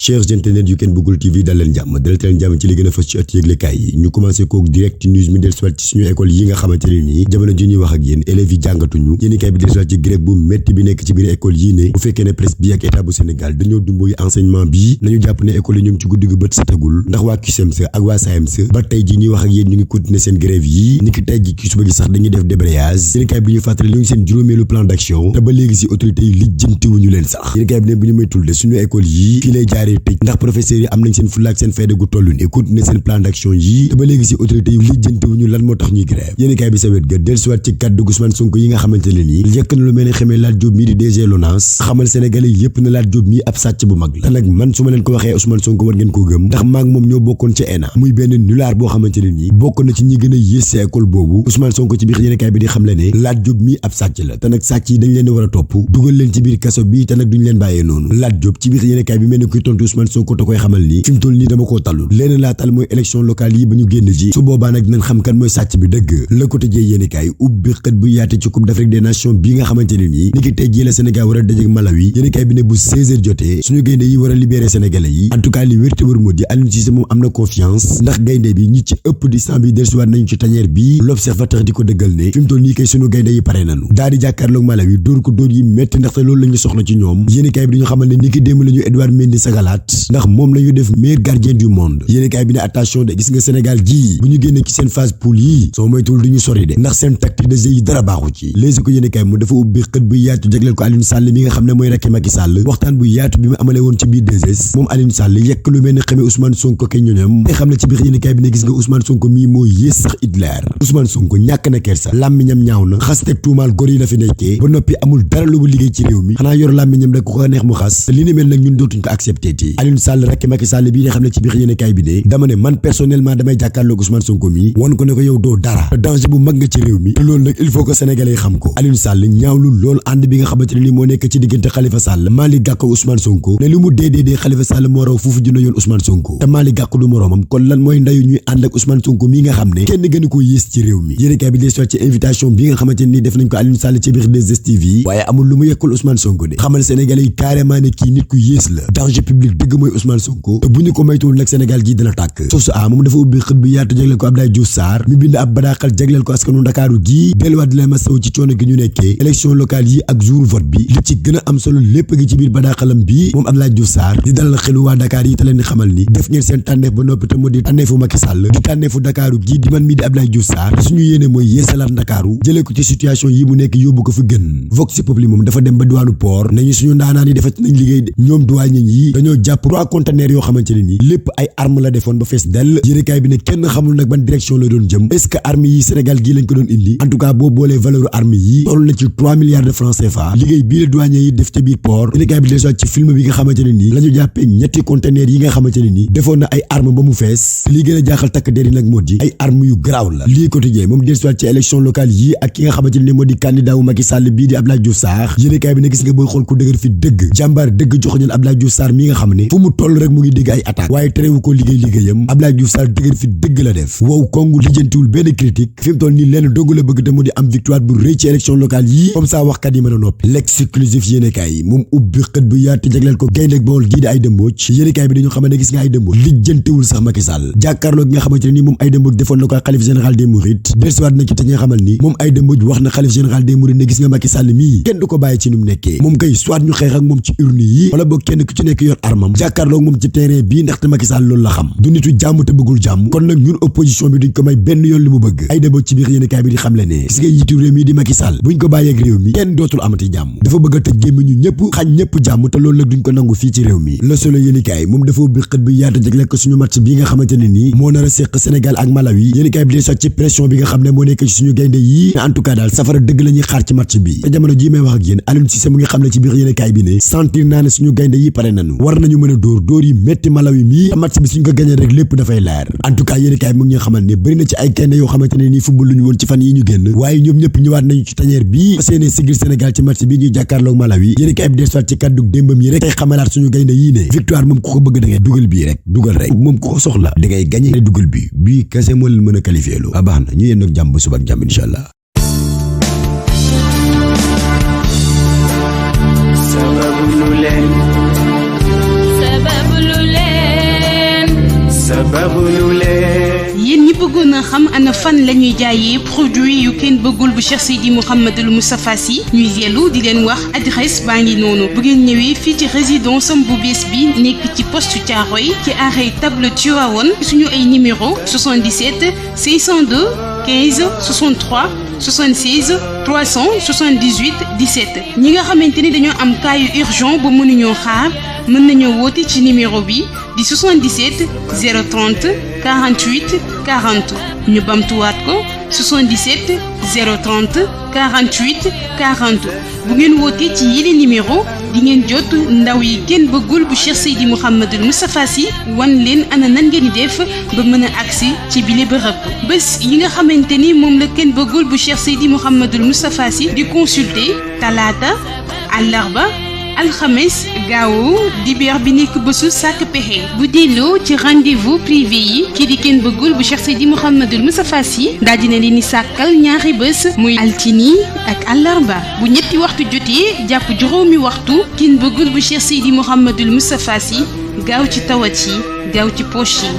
chers internet yu Ken Bougoul TV dal leen jàmm ci li gën a fës ci ëtt yëglekaay yi ñu commencé kook direct news mi dellusiwaat ci suñu école yi nga xamante ne nii jamono ji ñuy wax ak yéen élèves yi jàngatuñu yéenekaay bi dellusiwaat ci grève bu métti bi nekk ci biir école yi ne bu fekkee ne presse bi ak état bu Sénégal dañoo dumbooy enseignement bi nañu jàpp ne école yi ñoom ci guddi gu bët setagul ndax waa CUSEMS ak waa SAEMS ba tey ji ñuy wax ak yéen ñu ngi continuer seen grève yi ni ki tey ji ci suba gi sax dañuy def débrayage yéenekaay bi ñu fàttali ñu ngi seen juróomeelu plan d'action te ba léegi si autorités yi lijjantiwuñu leen sax yéenekaay bi ne bu ñu moytul de suñu école yi fii lay jaaree tëj ndax professeurs yi am nañ seen fulla ak seen fayda gu tollu ni continuer seen plan d'action yi te ba léegi si autorités yi lijjantiwuñu lan moo tax ñuy grève yéenekaay bi sa wet ga dellusiwaat ci kàddu Ousmane Sonko yi nga xamante ne nii yëkk na lu mel ne xamee Lat Diop mii di DG LONASE xamal sénégalais yépp na Lat Diop mii ab sàcc bu mag la te nag man su ma leen ko waxee Ousmane Sonko war ngeen koo gëm ndax maag moom ñoo bokkoon ca ENA muy benn nulaar boo xamante ne nii bokk na ci ñi gën a yées sa école boobu Ousmane Sonko ci biir yéenekaay bi di xamle ne Lat Diop mii ab sàcc la te nag sàcc yi dañ leen war a topp dugal leen ci biir kaso bi te nag duñ leen bàyyee noonu Lat Diop ci biir yéenekaay bi mel ni kuy tontu Ousmane Sonko te koy xamal ni fi mu toll nii dama koo talul leen laa tal mooy élection locale yi ba ñu génn ji su boobaa nag dinañ xam kan mooy sàcc bi dëgg Le Quotidien yéenekaay ubbi xët bu yaate ci Coupe d'Afrique des Nations bi nga xamante ne nii ni ki tey jii la Sénégal war a dajeek Malawi yéenekaay bi ne bu 16h jotee suñu gaynde yi war a libérer sénégalais yi en tout cas li wér te wër moo di Aliou Cissé moom am na confiance ndax gaynde bi ñi ci ëpp di sang bi dellusiwaat nañu ci tanière bi L'Observateur di ko dëggal ne fi mu toll nii kay suñu gaynde yi pare nañu daal di jàkkaarloog Malawi dóor ko dóor yi métti ndaxte loolu la ñu soxla ci ñoom yéenekaay bi dañu xamal ne ni ki démb la ñu Edouard Mendy sagalaat ndax moom la ñu def meilleur gardien du monde yéenekaay bi ne attention de gis nga Sénégal ji bu ñu génnee ci seen phase poule yi soo moytuwul du ñu sori de ndax seen tactique de jeu yi dara baaxu ci léegi ko yéenekaay mu dafa ubbi xët bu yaatu jagleel ko Aliou Sall mi nga xam ne mooy rakki Macky Sall waxtaan bu yaatu bi mu amale woon ci biir 2S moom Aliou Sall yekk lu mel ne xamee Ousmane Sonko ke ñoñam te xam ne ci biir yéenekaay bi ne gis nga Ousmane Sonko mii moo yées sax Hitler Ousmane Sonko ñàkk na kersa làmmiñam ñaaw na xas teg tuumaal gor yi la fi nekkee ba noppi amul dara lu mu liggéey ci réew mi xanaa yor làmmiñam rek ko neex mu xas te li ni mel nag ñun dootuñ ko accepté ti Aliou Sall rakki Macky Sall bii nga xam ne ci biir yéenekaay bi ne dama ne man personnellement damay jàkkaarloog Ousmane Sonko mi won ko ne ko yow doo dara te danger bu mag nga ci réew mi te loolu nag il faut que sénégalais yi xam ko Aliou Sall ñaawlu loolu ànd bi nga xamante ne ni moo nekk ci diggante Khalifa Sall Malick Gakou Ousmane Sonko ne li mu dee Khalifa Sall moo raw foofu junne yoon Ousmane Sonko te Malick Gakou du moroomam kon lan mooy ndayu ñuy ànd ak Ousmane Sonko mi nga xam ne kenn gënu ko yées ci réew mi yéenekaay bi ci invitation bi nga xamante ne ni def nañ ko Aliou Sall ci biir 2STV waaye amul lu mu yekkul Ousmane Sonko de xamal sénégalais yi carrément ne kii nit ku yées la danger public dëgg mooy Ousmane Sonko te bu ñu ko maytuwul nag Sénégal gi dina tàkk source a moom dafa ubbi xët bu yaatu jagleel ko Abdoulaye Diouf Sarr mi bind ab badaaxal jagleel ko askanu Ndakaaru gi delluwaat di leen masawu ci coono gi ñu nekkee élection locale yi ak jour vote bi li ci gën a am solo lépp gi ci biir badaaxalam bi moom Abdoulaye Diouf Sarr di dalal xelu waa Dakar yi te leen di xamal ni def ngeen seen tànneef ba noppi te mu di tànneefu Macky Sall di tànneefu Dakaaru gi di man mii di Abdoulaye Diouf Sarr suñu yéene mooy yeesalaat Ndakaaru jëlee ko ci situation yi mu nekk yóbbu ko fi gën Vox Populi moom dafa dem ba diwaanu port nañu suñu ndaanaan yi defat nañ liggéey de ñoom douanier yi dañoo jàpp 3 conteneurs yoo xamante ne nii lépp ay arme la defoon ba fees dell yéenekaay bi ne kenn xamul nag ban direction la doon jëm est-ce que armes yi Sénégal gii lañ ko doon indi en tout cas boo boolee valeur armes yi toll na ci 3 milliards de francs CFA liggéey bii la douanier yi def ca biir port yéenekaay bi dellusiwaat ci film bi nga xamante ne nii la ñu jàppee ñetti conteneurs yi nga xamante ne nii defoon na ay arme ba mu fees lii gën a jaaxal takk der yi nag moo di ay armes yu garaaw la lii quotidien moom dellusiwaat ci élection locale yi ak ki nga xamante ne nii moo di candidat wu Macky Sall bii di Abdoulaye Diouf Sarr yéenekaay bi ne gis nga booy xool ku dëgër fi dëgg jàmbaar dëgg joxoñal Abdoulaye Diouf Sarr mi nga xam ne fu mu toll rek mu ngi dégg ay attaque waaye terewu ko liggéeyam Abdoulaye Diouf Sarr dëgër fi dëgg la def wow kongu lijjantiwul benn critique fi mu toll nii lenn dogg la bëgg te mu di am victoire bu rëy ci élection locale yi comme ça waxkat yi mën a noppi l'exclusif yéenekaay yi moom ubbi xët bu yaatu jagleel ko gaynde Bawol gii di Aïda Mbodj yéenekaay bi dañu xamante ne gis nga Aïda Mbodj lijjantiwul sax Macky Sall jàkkaarloo gi nga xamante ne nii moom Aïda Mbodj defoon na ko xalif général des mourides dellusiwaat na ci te nga xamal ni moom Aïda Mbodj wax na xalif général des mourides ne gis nga Macky Sall mii kenn du ko bàyyi ci ni mu nekkee moom kay soit ñu xeex ak moom ci urne yi wala boog kenn ku ci nekk yor armam jàkkaarloo moom ci terrain bii ndaxte Macky Sall loolu la xam du nitu jàmm te bëggul jàmm kon nag ñun opposition bi duñ ko may benn yoon li mu bëgg Aïda Mbodj ci biir yéenekaay bi di xamle ne gis nga njiitu réew mi di Macky Sall buñ ko bàyyee ak réew mi kenn dootul amati jàmm dafa bëgg a tëj gémmiñu ñëpp xañ ñëpp jàmm te loolu nag duñ ko nangu fii ci réew mi Le Soleil yéenekaay moom dafa ubbi xët bi yaatu jagleel ko suñu match bi nga xamante ne nii moo nar a séq Sénégal ak Malawi yéenekaay bi di sot ci pression bi nga xam ne moo nekk ci suñu gaynde yi en tout cas daal safara dëgg la ñuy xaar ci match bi te jamono ji may wax ak yéen Aliou Cissé mu ngi xam ne ci biir yéenekaay bi ne sentir naa ne suñu gaynde yi pare nañu war nañu mën a dóor yi métti Malawi mii te match bi suñ ko gagné rek lépp dafay leer en tout cas yéenekaay mu ngi xamal ne bëri na ci ay gaynde yoo xamante ne nii football luñu woon ci fan yi ñu génn waaye ñoom ñëpp ñëwaat nañu ci tanière bii fas yéene sigil Sénégal ci match bi ñuy jàkkaarloog Malawi yéenekaay bi dellusiwaat ci kàddu démbam yi rek tey xamalaat suñu gaynde yii ne victoire moom ku ko bëgg da ngay dugal bii rek dugal rek moom ku ko soxla da ngay gagné ne dugal bii kese moo leen mën a qualifié lu baax na ñu yéen ak jàmm suba ak jàmm inshallah sababu lu leen yéen ñi bëggoon a xam ana fan la ñuy jaayee produit yu kenn bëggul bu Cheikh Seydi Mouhamadul Moustapha Sy ñuy yellu di leen wax adresse baa ngi noonu bu ngeen ñëwee fii ci résidence am bu bees bi nekk ci poste Thiaroye ci arrêt table Tivaouane suñu ay numéro 77 502 15 63 76 378 17 ñi nga xamante ni dañoo am cas yu urgent ba mënuñoo xaar mën nañoo woote ci numéro bi di 77 030 48 40 ñu bamtuwaat ko 77 030 48 40 bu ngeen wootee ci yile numéro di ngeen jot ndaw yi kenn bëggul bu Cheikh Seydi Mouhamadul Moustapha Sy wan leen ana nan ngeen di def ba mën a agsi ci bile bërëb bés yi nga xamante ni moom la kenn bëggul bu Cheikh Seydi Mouhamadul Moustapha Sy di consulter talaata àllarba alxames gaawu dibéer bi nekk bésu sàkk pexe bu delloo ci rendez-vous privé yi kii di kenn bëggul bu Cheikh Seydi Mouhamadul Moustapha Sy daal dina leen di sàkkal ñaari bés muy altini ak àllarba bu ñetti waxtu jotee jàpp juróomi waxtu kenn bëggul bu Cheikh Seydi Mouhamadul Moustapha Sy gaaw ci tawat yi gaaw ci poche yi